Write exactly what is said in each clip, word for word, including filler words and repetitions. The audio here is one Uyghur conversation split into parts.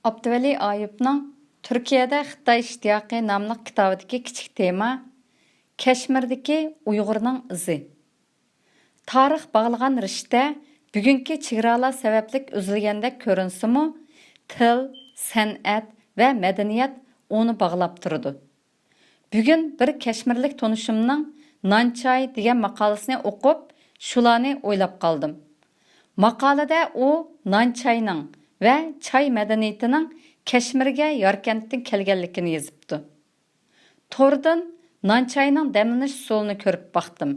ئابدۇۋەلى ئايۇپنىڭ تۈركىيەدە خىتاي ئىشتىياقى ناملىق كىتابىدىكى كىچىك تېما، كەشمىردىكى ئۇيغۇرنىڭ ئىزى. تارىخ باغلىغان رىشتە بۈگۈنكى چېگرالار سەۋەبلىك ئۈزۈلگەندەك كۆرۈنسىمۇ، تىل، سەنئەت ۋە مەدەنىيەت ئۇنى باغلاپ تۇرىدۇ. بۈگۈن بىر كەشمىرلىك تونۇشۇمنىڭ نان چاي دېگەن ماقالىسىنى ئوقۇپ، شۇلارنى ئويلاپ قالدىم. ماقالىدە ئۇ نان چاينىڭ ۋە چاي مەدەنىيىتىنىڭ كەشمىرگە ياركەنتتىن كەلگەنلىكىنى يېزىپتۇ. توردىن نان چاينىڭ دەملىنىش ئۇسۇلىنى كۆرۈپ باقتىم.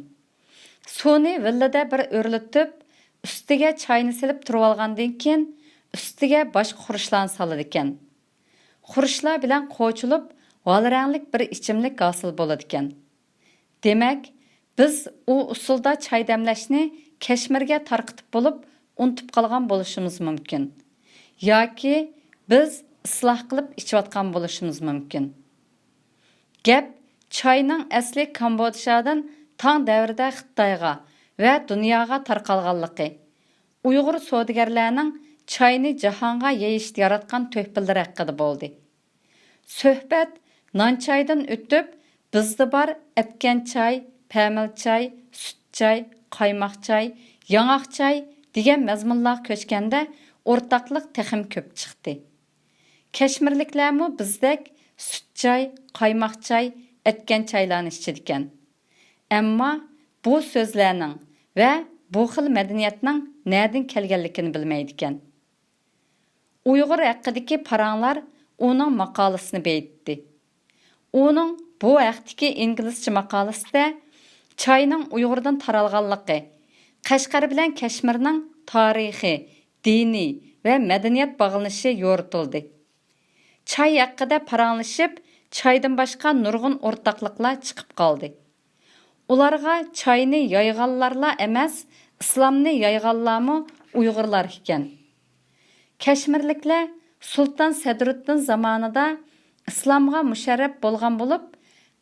سۇنى ۋىللىدە بىر ئۆرلىتىپ، ئۈستىگە چاينى سېلىپ تۇرۇۋالغاندىن كېيىن، ئۈستىگە باشقا خۇرۇچلارنى سالىدىكەن. خۇرۇچلار بىلەن قوچۇلۇپ، غال رەڭلىك بىر ئىچىملىك ھاسىل بولىدىكەن. دېمەك، بىز ئۇ ئۇسۇلدا چاي دەملەشنى كەشمىرگە تارقىتىپ بولۇپ، ئۇنتۇپ قالغان بولۇشىمىز مۇمكىن. ياكى بىز ئىسلاھ قىلىپ ئىچىۋاتقان بولۇشىمىز مۇمكىن. گەپ چاينىڭ ئەسلى كامبودژادىن تاڭ دەۋرىدە خىتايغا ۋە دۇنياغا تارقالغانلىقى، ئۇيغۇر سودىگەرلەرنىڭ چاينى جاھانغا يېيىشتا ياراتقان تۆھپىلىرى ھەققىدە بولدى. سۆھبەت نان چايدىن ئۆتۈپ، بىزدە بار ئەتكەن چاي، پەمىل چاي، سۈت چاي، قايماق چاي، ياڭاق چاي دېگەن مەزمۇنلارغا كۆچكەندە، ئورتاقلىق تېخىمۇ كۆپ چىقتى. كەشمىرلىكلەرمۇ بىزدەك سۈت چاي، قايماق چاي، ئەتكەن چايلارنى ئىچىدىكەن. ئەمما بۇ سۆزلەرنىڭ ۋە بۇ خىل مەدەنىيەتنىڭ نەدىن كەلگەنلىكىنى بىلمەيدىكەن. ئۇيغۇر ھەققىدىكى پاراڭلار ئۇنىڭ ماقالىسىنى بېيىتتى. ئۇنىڭ بۇ ھەقتىكى ئىنگلىزچە ماقالىسىدە چاينىڭ ئۇيغۇردىن تارالغانلىقى، قەشقەر بىلەن كەشمىرنىڭ تارىخىي، دىنىي ۋە مەدەنىيەت باغلىنىشى يورۇتۇلدى. چاي ھەققىدە پاراڭلىشىپ، چايدىن باشقا نۇرغۇن ئورتاقلىقلار چىقىپ قالدى. ئۇلارغا چاينى يايغانلارلا ئەمەس، ئىسلامنى يايغانلارمۇ ئۇيغۇرلار ئىكەن. كەشمىرلىكلەر سۇلتان سەدرۇددىن زامانىدا ئىسلامغا مۇشەررەپ بولغان بولۇپ،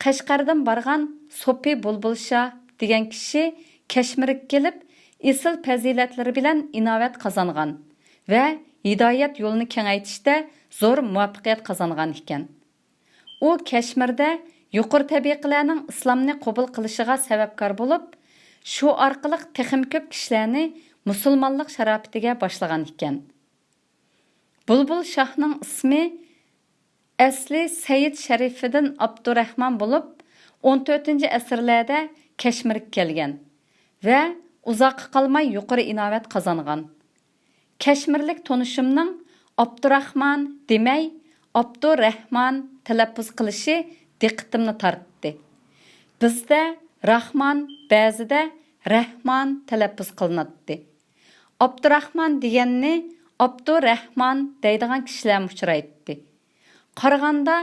قەشقەردىن بارغان سوپى بۇلبۇل شاھ دېگەن كىشى كەشمىرگە كېلىپ، ئېسىل پەزىلەتلىرى بىلەن ئىناۋەت قازانغان ۋە ھىدايەت يولىنى كېڭەيتىشتە زور مۇۋەپپەقىيەت قازانغان ئىكەن. ئۇ كەشمىردە يۇقىرى تەبىقىلەرنىڭ ئىسلامنى قوبۇل قىلىشىغا سەۋەبكار بولۇپ، شۇ ئارقىلىق تېخىمۇ كۆپ كىشىلەرنى مۇسۇلمانلىق شاراپىتىگە باشلىغان ئىكەن. بۇلبۇل شاھنىڭ ئىسمى ئەسلى سەيىد شەرىفىدىن ئابدۇرەھمان بولۇپ، ئون تۆتىنچى ئەسىرلەردە كەشمىرگە كەلگەن ۋە ئۇزاققا قالماي يۇقىرى ئىناۋەت قازانغان. كەشمىرلىك تونۇشۇمنىڭ ئابدۇراخمان دېمەي، ئابدۇرەھمان تەلەپپۇز قىلىشى دىققىتىمنى تارتتى. بىزدە راخمان، بەزىدە رەھمان تەلەپپۇز قىلىناتتى. ئابدۇراخمان دېگەننى ئابدۇرەھمان دەيدىغان كىشىلەرمۇ ئۇچرايتتى. قارىغاندا،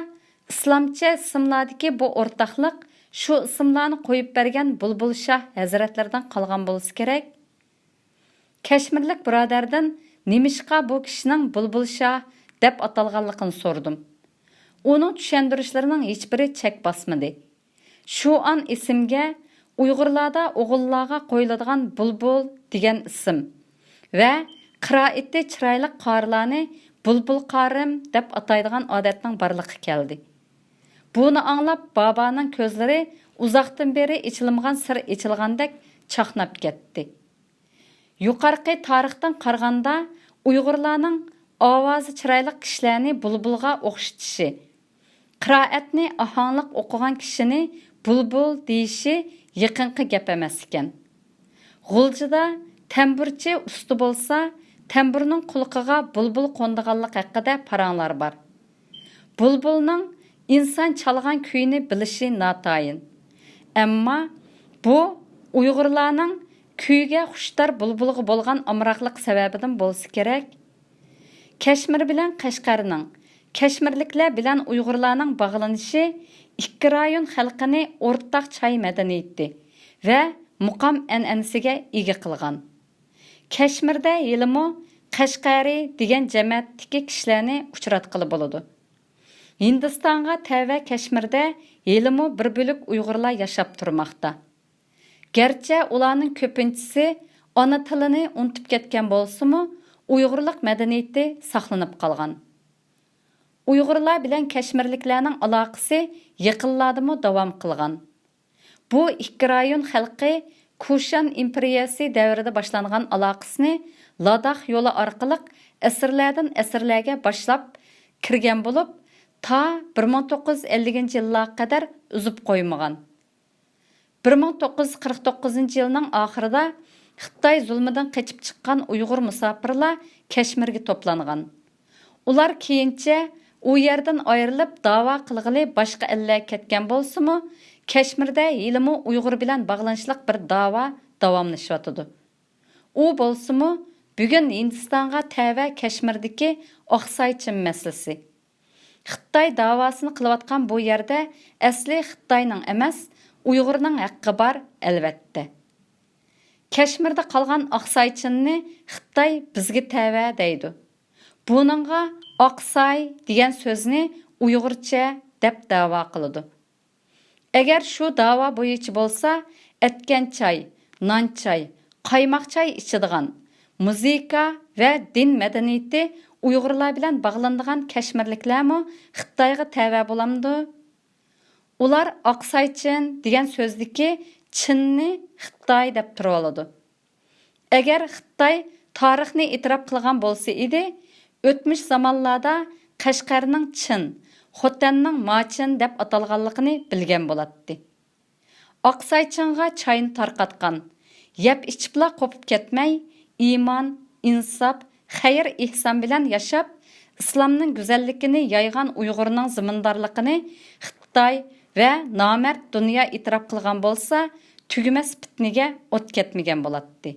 ئىسلامچە ئىسىملاردىكى بۇ ئورتاقلىق شۇ ئىسىملارنى قويۇپ بەرگەن بۇلبۇل شاھ ھەزرەتلىرىدىن قالغان بولسا كېرەك. كەشمىرلىك بۇرادەردىن نېمىشقا بۇ كىشىنىڭ بۇلبۇل شاھ دەپ ئاتالغانلىقىنى سورىدىم. ئۇنىڭ چۈشەندۈرۈشلىرىنىڭ ھېچبىرى چەك باسمىدى. شۇ ئان ئېسىمگە ئۇيغۇرلاردا ئوغۇللارغا قويۇلىدىغان بۇلبۇل دېگەن ئىسىم ۋە قىرائىتى چىرايلىق قارىلارنى بۇلبۇل قارىم دەپ ئاتايدىغان ئادەتنىڭ بارلىقى كەلدى. بۇنى ئاڭلاپ، بابانىڭ كۆزلىرى ئۇزاقتىن بېرى ئېچىلمىغان سىر ئېچىلغاندەك چاقناپ كەتتى. يۇقىرىقى تارىختىن قارىغاندا، ئۇيغۇرلارنىڭ ئاۋازى چىرايلىق كىشىلەرنى بۇلبۇلغا ئوخشىتىشى، قىرائەتنى ئاھاڭلىق ئوقۇغان كىشىنى بۇلبۇل دېيىشى يېقىنقى گەپ ئەمەس ئىكەن. غۇلجىدا تەمبۇرچى ئۇستا بولسا، تەمبۇرنىڭ قۇلىقىغا بۇلبۇل قونىدىغانلىقى ھەققىدە پاراڭلار بار. بۇلبۇلنىڭ ئىنسان چالغان كۈيىنى بىلىشى ناتايىن. ئەمما بۇ ئۇيغۇرلارنىڭ كۈيگە خۇشتار بۇلبۇلغا بولغان ئامراقلىق سەۋەبىدىن بولسا كېرەك. كەشمىر بىلەن قەشقەرنىڭ، كەشمىرلىكلەر بىلەن ئۇيغۇرلارنىڭ باغلىنىشى ئىككى رايون خەلقىنى ئورتاق چاي مەدەنىيىتى ۋە مۇقام ئەنئەنىسىگە ئىگە قىلغان. كەشمىردە ھېلىمۇ قەشقەرى دېگەن جەمەتتىكى كىشىلەرنى ئۇچراتقىلى بولىدۇ. ھىندىستانغا تەۋە كەشمىردە ھېلىمۇ بىر بۆلەك ئۇيغۇرلار ياشاپ تۇرماقتا. گەرچە ئۇلارنىڭ كۆپىنچىسى ئانا تىلىنى ئۇنتۇپ كەتكەن بولسىمۇ، ئۇيغۇرلۇق مەدەنىيىتى ساقلىنىپ قالغان. ئۇيغۇرلار بىلەن كەشمىرلىكلەرنىڭ ئالاقىسى يېقىنلاردىمۇ داۋام قىلغان. بۇ ئىككى رايون خەلقى كۇشان ئىمپېرىيەسى دەۋرىدە باشلانغان ئالاقىسىنى لاداخ يولى ئارقىلىق ئەسىرلەردىن ئەسىرلەرگە باشلاپ كىرگەن بولۇپ، تا بىر مىڭ توققۇز يۈز ئەللىكىنچى يىللارغا قەدەر ئۈزۈپ قويمىغان. بىر مىڭ توققۇز يۈز قىرىق توققۇزىنچى يىلنىڭ ئاخىرىدا خىتاي زۇلمىدىن قېچىپ چىققان ئۇيغۇر مۇساپىرلار كەشمىرگە توپلانغان. ئۇلار كېيىنچە ئۇ يەردىن ئايرىلىپ داۋا قىلغىلى باشقا ئەللەرگە كەتكەن بولسىمۇ، كەشمىردە ھېلىمۇ ئۇيغۇر بىلەن باغلىنىشلىق بىر داۋا داۋاملىشىۋاتىدۇ. ئۇ بولسىمۇ بۈگۈن ھىندىستانغا تەۋە كەشمىردىكى ئاقساي چىن مەسىلىسى. خىتاي داۋاسىنى قىلىۋاتقان بۇ يەردە ئەسلى خىتاينىڭ ئەمەس، ئۇيغۇرنىڭ ھەققى بار، ئەلۋەتتە. كەشمىردە قالغان ئاقساي چىننى خىتاي بىزگە تەۋە دەيدۇ. بۇنىڭغا ئاقساي دېگەن سۆزنى ئۇيغۇرچە دەپ دەۋا قىلىدۇ. ئەگەر شۇ داۋا بويىچە بولسا، ئەتكەن چاي، نان چاي، قايماق چاي ئىچىدىغان، مۇزىكا ۋە دىن مەدەنىيىتى ئۇيغۇرلار بىلەن باغلىنىدىغان كەشمىرلىكلەرمۇ خىتايغا تەۋە بولامدۇ؟ ئۇلار ئاقساي چىن دېگەن سۆزدىكى چىننى خىتاي دەپ تۇرۇۋالىدۇ. ئەگەر خىتاي تارىخنى ئېتىراپ قىلغان بولسا ئىدى، ئۆتمۈش زامانلاردا قەشقەرنىڭ چىن، خوتەننىڭ ماچىن دەپ ئاتالغانلىقىنى بىلگەن بولاتتى. ئاقساي چىنغا چاينى تارقاتقان، يەپ ئىچىپلا قوپۇپ كەتمەي، ئىمان، ئىنساپ، خەير-ئېھسان بىلەن ياشاپ، ئىسلامنىڭ گۈزەللىكىنى يايغان ئۇيغۇرنىڭ زىمىندارلىقىنى خىتاي ۋە نامەرد دۇنيا ئېتىراپ قىلغان بولسا، تۈگىمەس پىتنىگە ئوت كەتمىگەن بولاتتى.